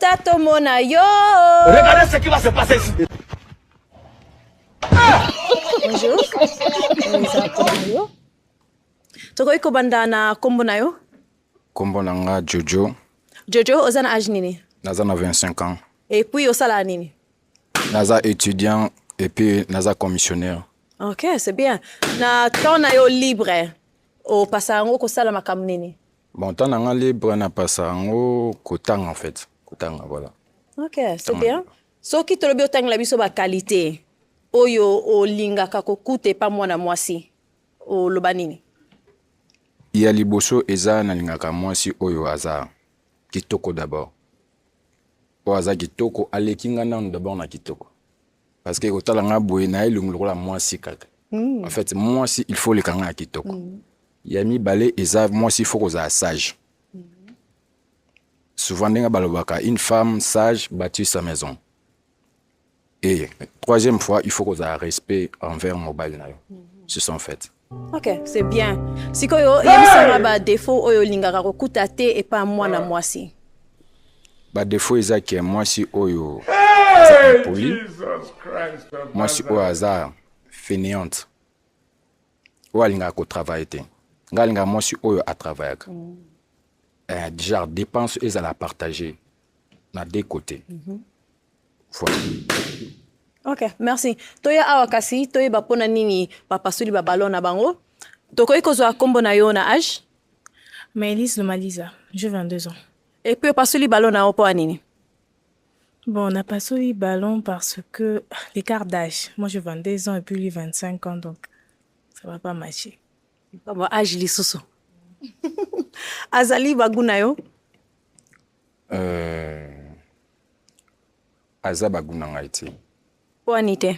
Yebisa tomona yo. Regardez ce qui va se passer ici. Bonjour. Eza kombo na yo. Tokoki kobanda na kombo na yo. Kombo na nga Jojo. Jojo, oza na age nini? Naza na 25 ans. Et puis osala nini? Naza étudiant et puis naza commissionnaire. Ok, c'est bien. Na temps na yo libre, opasa yango kosala makambo nini? Bon, temps na nga libre na pasa yango kotanga en fait. Kotanga, voilà. Ok, c'est bien. Soki tolobi otangela biso ba qualité oyo olingaka kokuta epa mwana mwasi, oloba nini? Ya liboso eza nalingaka mwasi oyo aza kitoko d'abord. Oyo aza kitoko aleki nga nanu d'abord na kitoko. Parce que kotala nga boye na elongi lokola mwasi kaka. En fait, mwasi il faut oleka nga ya kitoko. Ya mibale eza mwasi il faut kozala sage. Souvent ndenge balobaka une femme sage bâtit sa maison. Et troisième fois, il faut kozala respect envers mobali na yo. C'est ça en fait. Ok, c'est bien. Sikoyo, yebisanga ba défaut oyo olingaka kokuta te epa mwana mwasi. Ba défaut eza ke mwasi oyo aza impoli, mwasi oyo aza fainéante, oyo alingaka kotravaille te. Nga alingaka mwasi oyo atravaillaka. Genre dépense ezala partager na deux côtés. Voilà. Ok, merci. Toya awa kasi toyeba mpona nini bapasoli ba ballon na bango. Tokoki kozwa kombo na yo na age? Maëlys Lomaliza, j'ai 22 ans. Et puis opasoli ballon na yo mpo ya nini? Bon, on a passé le ballon parce que l'écart d'âge. Moi, j'ai 22 ans et puis lui 25 ans, donc ça va pas matcher. Bon, age lisusu. Azali ba goût na yo? Aza ba goût na ngai te. Mpo ani te?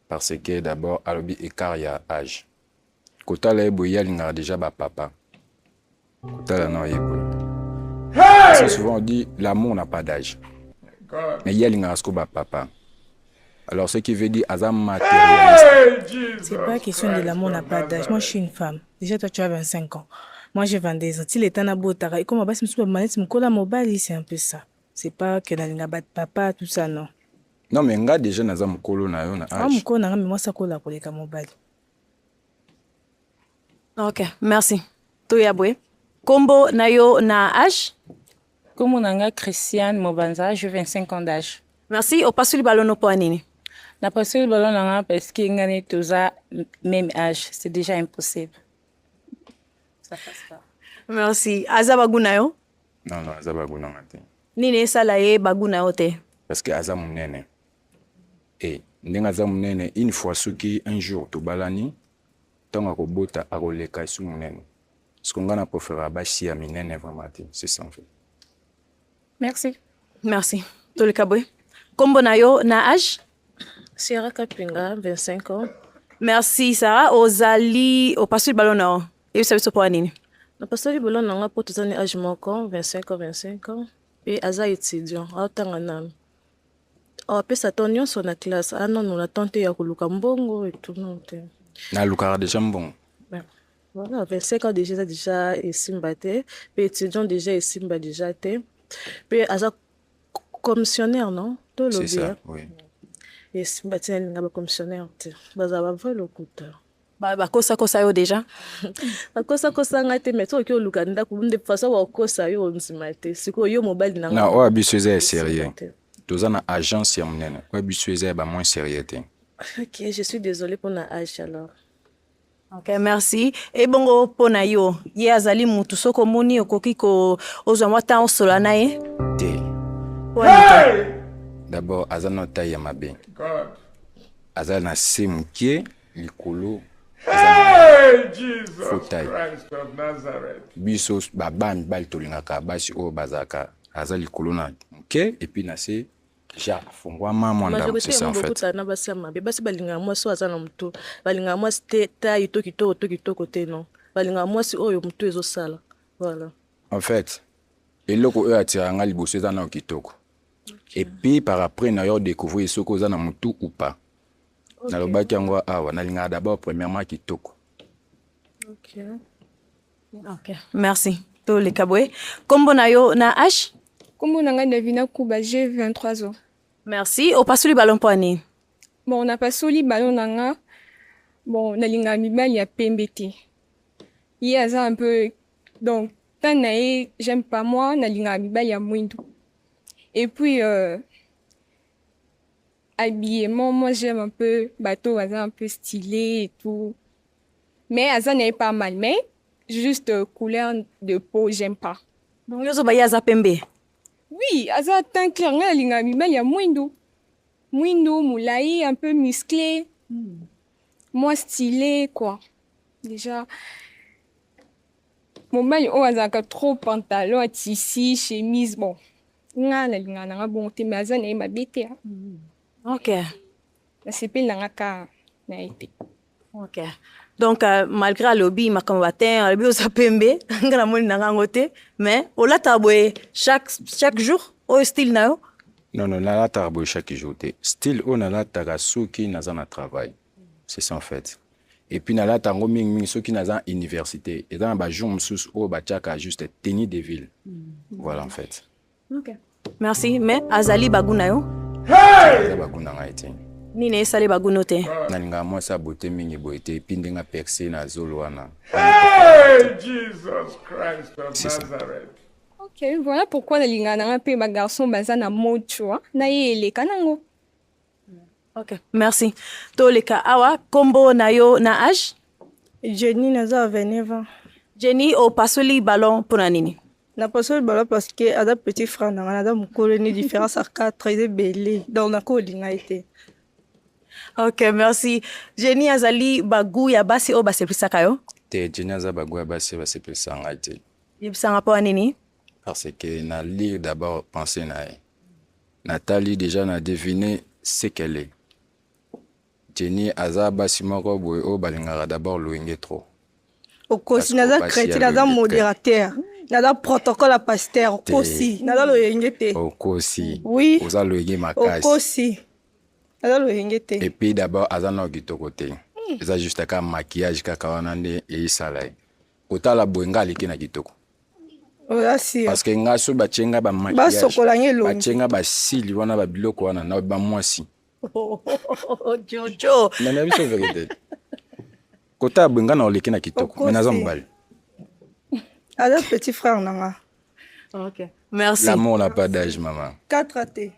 Parce que d'abord alobi écart ya âge. Kotala ye boye ye alingaka déjà ba papa. Kotala na ye boye. Parce que souvent on dit l'amour n'a pas d'âge. Mais ye alingaka siko ba papa. Alors ce qui veut dire aza matérialiste. C'est pas question de l'amour n'a pas d'âge. Moi, je suis une femme. Déjà, toi, tu as 25 ans. Moi, j'ai 22 ans. Si l'état n'a beau et comme basi mususu maneti mukola mobali, c'est un peu ça. C'est pas que nalinga ba papa, tout ça, non. Non mais nga déjà naza mokolo na yo na Ah, âge. mukolo na nga, mais moi, ça kola koleka mobali. Ok, merci. Toya boye. Kombo na yo na age? Kombo na nga Christiane Mobanza, j'ai 25 ans d'âge. Merci. Opasoli ballon mpo ya nini? Na passé le ballon na nga parce que nga ne toza même âge, c'est déjà impossible. Ça passe pas. Merci. Aza ba goût na yo? Non, aza ba goût na nga te. Nini esala ye ba goût na yo te? Parce que aza monene. Et ndenge aza monene, une fois soki un jour tobalani, ntango akobota akoleka esu monene. Parce que nga na préférera basi ya minene vraiment te. C'est ça en fait. Merci. Merci. Toleka boye. Kombo na yo na age? Sierra Kapinga, 25 ans. Merci Sarah. Ozali opasoli ballon na yo. Yebisa biso mpo ya nini? Napasoli ballon na nga mpo toza ni âge moko, 25 ans, 25 ans. Mpe aza étudiant, aotanga nanu. Apesa temps nyonso na classe. Ah non, na temps te ya koluka mbongo et tout, non te. Nalukaka déjà mbongo. Ben, voilà, 25 ans déjà, eza déjà esimba te. Mpe étudiant déjà esimba déjà te. Mpe aza commissionnaire, non? C'est Tolobi, ça, hein? oui. Esimba te, nalinga bacommissionnaire te. Bazala bavrai lokuta. Bakosakosa yo déjà? Bakosakosa nga te, mais soki oluka ndako nde façon bakokosa yo ondima te. Sikoyo yo mobali na nga. Na oyo biso eza ya esimba sérieux. te. Toza na agence ya monene. Oyo biso eza ya ba moins sérieux te. Ok, je suis désolée pour na âge alors. Ok, merci. Ebongo mpo na yo, ye azali mutu soki omoni okoki ko ozwa mwa temps osola na ye? Te. Mpo ani te? D'abord aza na taille ya mabe. Aza na se mokie likolo aza na faux taille. Biso baba mibali tolingaka basi oyo bazalaka aza likolo na moke et puis na se genre afungwama mwa ndambo. Majorité C'est ça en yango fait. bokutana na basi ya mabe. Basi balingaka mwasi oyo aza na motu. Balingaka mwasi te taille to kitoko to kitoko te, non. Balingaka mwasi oyo motu ezosala. Voilà. En fait, eloko oyo atiraka nga liboso eza nao kitoko. Et puis par après na yo découvrir soki oza na motu ou pas. Nalobaki yango awa, nalingaka d'abord premièrement kitoko. Ok. Ok, merci. Toleka boye. Kombo na yo na age? Kombo na ngai Davina Kuba, j'ai 23 ans. Merci. Opasoli ballon mpo ya nini? Bon, napasoli ballon na nga. Bon, nalingaka mibali ya pembe te. Ye aza un peu, donc teint na ye j'aime pas, moi nalingaka mibali ya mwindu. Et puis habillement, moi j'aime un peu bato baza un peu stylé et tout. Mais aza na ye pas mal, mais juste couleur de peau, j'aime pas. Donc yo ozoba ye aza pembe? Oui, aza teint clair. Ngai nalingaka mibali ya mwindu. Mwindu, molai, un peu musclé. Moi stylé, quoi. Déjà, mobali oyo azalaka trop pantalon ya tissu, chemise, bon. Nga nalingaka nanga bongo te, mais aza na ye mabe te. Ah. Nasepeli nanga kaka na ye te. Ok. Donc malgré alobi makambo ba teint, alobi oza pembe, nga namoni nanga yango te, mais olataka boye chaque jour oyo style na yo? Non, nalataka boye chaque jour te. Style oyo nalataka soki naza na travail. C'est ça en fait. Et puis nalata yango mingimingi soki naza université. Eza na bajour mosusu oyo batiaka juste tenue de ville. Voilà en fait. Ok. Merci. Mais azali bagoût na yo? Eza bagoût na ngai te. Nini esali bagoût no te? Nalingaka mwasi ya beauté mingi boye te, et puis ndenge aperce na zolo wana. Hey, Jesus Christ of C'est ça. Nazareth. Ok, voilà pourquoi nalingaka nanga mpe bagarçon baza na mode, tu vois. Na ye eleka nango. Ok, merci. Toleka awa, kombo na yo na age? Jenny, naza 29 ans. Jenny, opasoli ballon mpona nini? Napasoli ballon parce que aza petit frère na ngai, naza mokolo, ni différence ya 4 eza ebele, donc nakolinga ye te. Ok, merci. Jenny azali bagoût ya basi oyo basepelisaka yo? Te, Jenny aza bagoût ya basi oyo basepelisa ngai te. Yebisanga mpo ya nini? Parce que na lire d'abord pensée na ye. Natali déjà, na deviner ce qu'elle est. Jenny aza basi moko boye oyo balingaka d'abord loyenge trop. Okosi, naza chrétien, naza modérateur, naza protocole ya pasteur. Okosi, naza loyenge te. Okosi. Oui. Oza loyenge makasi. Okosi, naza loyenge te. Et puis d'abord aza nao kitoko te. Eza juste kaka maquillage kaka wana nde eyisala ye. Kotala boye, nga aleki na kitoko. Oza sûr? Parce que nga so batie nga bamaquillage, Basokola nga elongi. Batie nga basili wana, babiloko wana na bamwasi. Jojo. Mais na biso vérité, kotala boye, nga na oleki na kitoko, mais naza Okosi. mobali. Aza petit frère na nga. Ok, merci. L'amour n'a pas d'âge, maman. 4 te.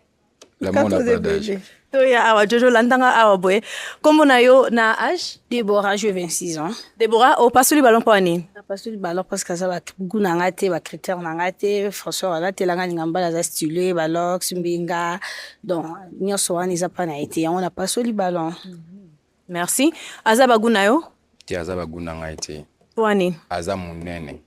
L'amour n'a 4 pas d'âge. ebele. Toya awa, Jojo, landanga awa boye. Kombo na yo na age? Déborah, j'ai 26 ans. Déborah, opasoli ballon mpo ya nini? Napasoli ballon parce que aza bagoût na nga te, bacritère na nga te. François alatelanga, alinga mobali aza stylé, balocks, mbinga, donc nyonso wana eza mpa na ye te, yango napasoli ballon. Merci. Aza bagoût na yo? Te, aza bagoût na ngai te. Mpo ya nini? Aza monene,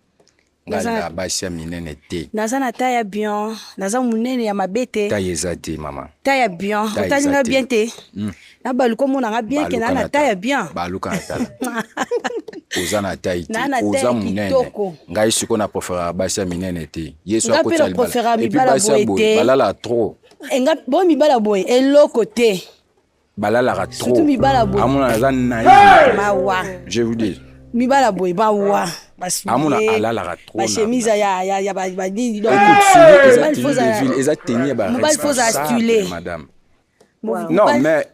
nga alingaka basi ya minene te. Naza na taille ya bien, naza monene ya mabe te. Taille eza te, mama. Taille ya bien. Taille Otali eza nga te. bien te, na baluka omona nga bien ke naa na taille ya bien. Baluka na tala, oza na taille te. Na na taille Oza monene. kitoko. Ngai sikoyo na préféraka basi ya minene te. Ye so Nga mpe akotisa na libala. préféraka Et puis mibala basi ya boye boye te. balalaka trop. Enga bo mibala boye eloko te. Balalaka trop. Surtout mibala boye. Amona aza naïve. Mawa. Je vous dis. Mibala boye bawa. Amona alalaka trop. Bachemise ya banini. Écoute, soulier eza tenue de ville, eza tenue ya Mobali faut ozala stylé. baresponsable, madame. Non mais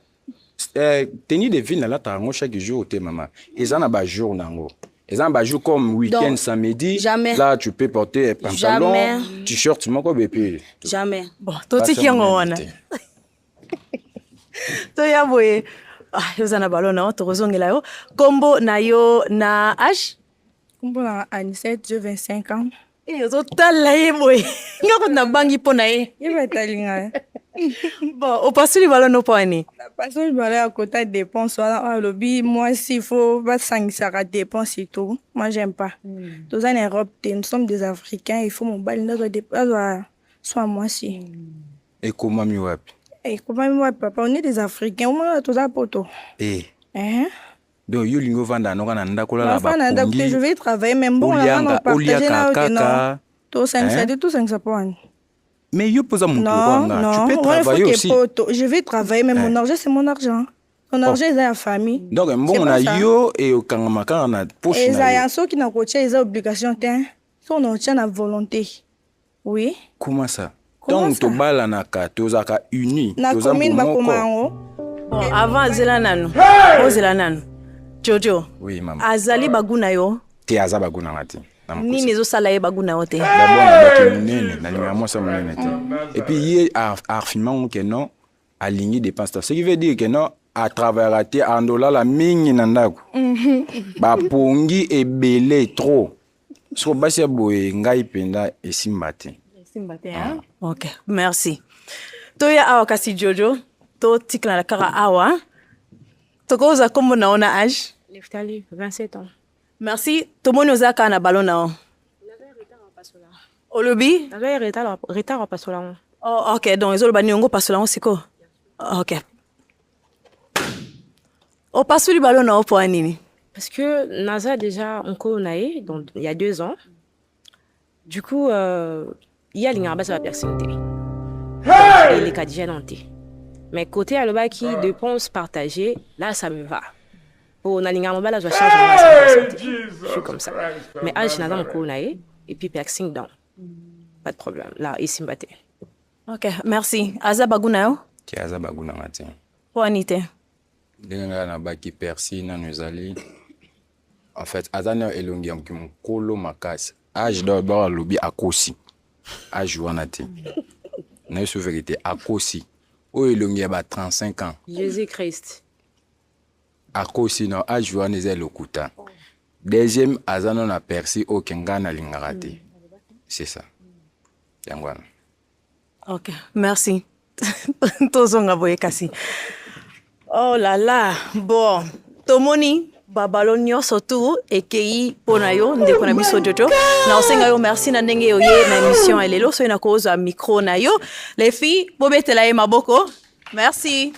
tenue de ville nalataka yango chaque jour te, mama. Eza na bajour nango, eza na bajour comme week-end, Donc, samedi. jamais. Là tu peux porter pantalon, Jamais. t-shirt moko boye pe. Jamais. Bon, totiki yango wana. Toya boye. Ah, oza na ballon na yo, tokozongela yo. Kombo na yo na age? Kombo na Anisette, j'ai 25 ans. Eh, ozotala ye boye, nga kutu nabangi mpo na ye. Ye batali ngai. Bon, opasuli ballon no mpo ya nini? Napasoli ballon ya kota dépense wana oyo alobi mwasi faut basangisaka dépense et tout. Moi j'aime pas. Toza na Europe te, nous sommes des Africains, il faut mobali nde azwa so ya mwasi. Ekomami wapi? Ekomami wapi, papa? On est des Africains, omona toza poto. Eh. Eh? Donc yo olingi ovanda noka na ndako, olala Enfin, na ndako te, je bapongi. vais travailler, mais mbongo na nga na Olianga, partage na oliaka yo te, non. kaka. Tosangisa Hein? te, tosangisa mpo wani? Mais yo mpoza motu Non, lokola nga, non. tu peux Wana, il faut travailler que aussi. poto. Je vais travailler, mais mon Hein. argent, c'est mon argent. Mon Oh. argent eza ya famille. Donc mbongo C'est na pas ça. yo ekokangama kaka na poche Eza na yo? ya soki na kotia eza obligation te. Soki na kotia na volonté. Oui. Comment ça? Ntango tobalanaka, tozalaka uni, Na toza commune bakoma moko. yango. Bon, avant zela nanu, ozela nanu Jojo. Oui, mama. Azali bagu na yo? Te, aza bagu na nga te. Na mokosi. Nini ezosala ye bagu na yo te? D'abord nabaki monene, nalingaka mwasi ya monene te. Et puis ye afirma ngo ke non, alingi dépense te. Ce qui veut dire que non, atravaillera te, andolala mingi na ndako. Bapongi ebele trop. Soko basi ya boye, ngai mpenza esimba te. Esimba te, hein? Ok, merci. Toya awa kasi Jojo, totikala kaka awa. Tokozwa nkombo na yo na age? Neftali, 27 ans. Merci. Tomoni oza kaka na ballon na yo. Olobi? Nazwa retard apasola yango. Oh, ok, donc ezoloba nini yango opasola yango sikoyo? Ok. Opasoli ballon na yo mpo ya nini? Parce que naza déjà nkolo na ye, donc il y a 2 ans. Du coup, ye alingaka basi ba piercing te. Eleka déjà non te. Mais côté alobaki dépenses partagées, là ça me va. Po nalingaka mobali azwa charge na nga 100% te. Je suis comme ça. Mais âge, naza mokolo na ye et puis piercing, donc pas de problème. Là esimba te. Ok, merci. Aza bagu na yo? Te, aza bagu na nga te. Mpo ani te? Ndenge ngai nabaki, piercing nano ezali. En fait, aza na elongi ya mokolo makasi. Age d'abord, alobi akosi age wana te. Na ye so vérité, akosi. Oyo elongi ya ba 35 ans. Jésus Christ. Akosi na age wana, eza lokuta. Deuxième, aza nano na piercing oyo ke ngai nalingaka te. C'est ça, yango wana. Ok, merci. Tozonga boye kasi. Oh là là, bon, tomoni babalo nyonso tu ekei mpo na yo, ndeko na biso Jojo. Na osenga yo merci na ndenge oye na émission ya lelo. Soki nakozwa micro na yo, les filles, bobetela ye maboko. Merci.